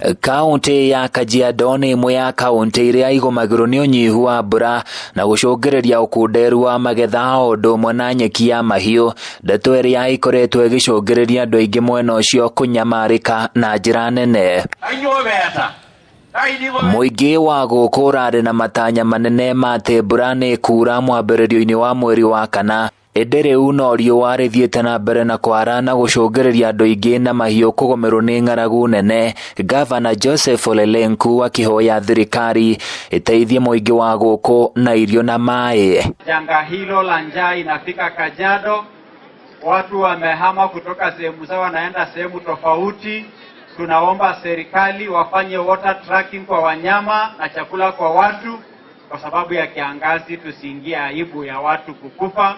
Kaũntĩ ya Kajiado nĩ ĩmwe ya kaũntĩ iria igũmagĩrwo nĩ ũnyihu wa mbura na gũcũngĩrĩria ũkunderu wa magetha o ũndũ ũmwe na nyeki ya mahiũ, ndeto ĩrĩa ĩkoretwo ĩgĩcũngĩrĩria andũ aingĩ mwena ũcio kũnyamarĩka na njĩra nene. Mũingĩ wa gũkũ ũrarĩ na matanya manene ma atĩ mbura nĩ ĩkura mwambĩrĩrio-inĩ wa mweri wa kana, ĩndĩ rĩu no riũa rĩthiĩte na mbere na kwara na gũcũngĩrĩria andũ aingĩ na mahiũ kũgũmĩrwo nĩ ng'aragu nene. Gavana Joseph Ole Lenku akĩhoya thirikari ĩteithie mũingĩ wa gũkũ na irio na maĩ. Janga hilo la njaa inafika Kajiado, watu wamehama kutoka sehemu zao wanaenda sehemu tofauti. Tunaomba serikali wafanye water tracking kwa wanyama na chakula kwa watu, kwa sababu ya kiangazi, tusiingie aibu ya watu kukufa,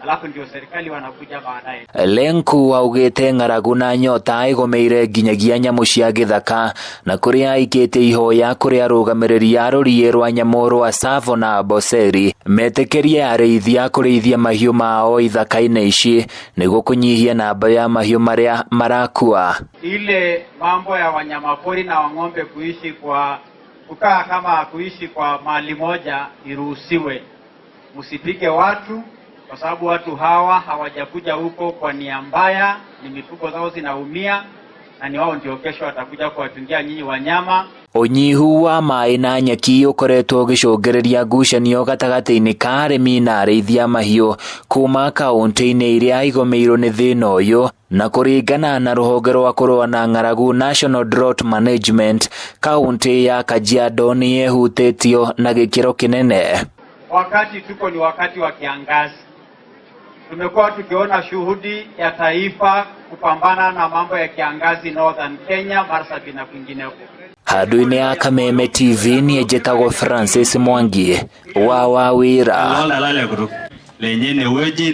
alafu ndio serikali wanakuja baadaye. Lenku augĩte ng'aragu na nyota ĩgũmĩire nginyagia nyamũ cia gĩthaka na kũrĩa aikĩtie ihoya kũrĩ arũgamĩrĩri a rũriĩ rwa nyamũ rwa Tsavo na Amboseli metĩkĩrie arĩithia kũrĩithia mahiũ mao ithaka-inĩ ici nĩguo kũnyihia namba ya mahiũ marĩa marakua. Ile mambo ya wanyamapori na wang'ombe kuishi kwa kukaa kama kuishi kwa mahali moja iruhusiwe. Msipige watu kwa sababu watu hawa hawajakuja huko kwa nia mbaya, ni mifugo zao zinaumia na ni wao ndio kesho watakuja kuwachungia nyinyi wanyama. Ũnyihu wa maĩ na nyeki ũkoretwo ũgĩcũngĩrĩria ngucanio gatagatĩ-inĩ ka arĩmi na arĩithia mahiũ kuma kaũntĩ-inĩ iria igũmĩirwo nĩ thĩna ũyũ, na kũringana na rũhonge rwa kũrũa na ng'aragu National Drought Management, kaũntĩ ya Kajiado nĩ ĩhutĩtio na gĩkĩro kĩnene. Wakati tuko ni wakati wa kiangazi. Tumekuwa tukiona shuhudi ya taifa kupambana na mambo ya kiangazi Northern Kenya, Marsabit na kwingineko. Handũ-inĩ ya Kameme TV niĩ njĩtagwo Francis Mwangi wa Wawĩra. Lenye inewueji.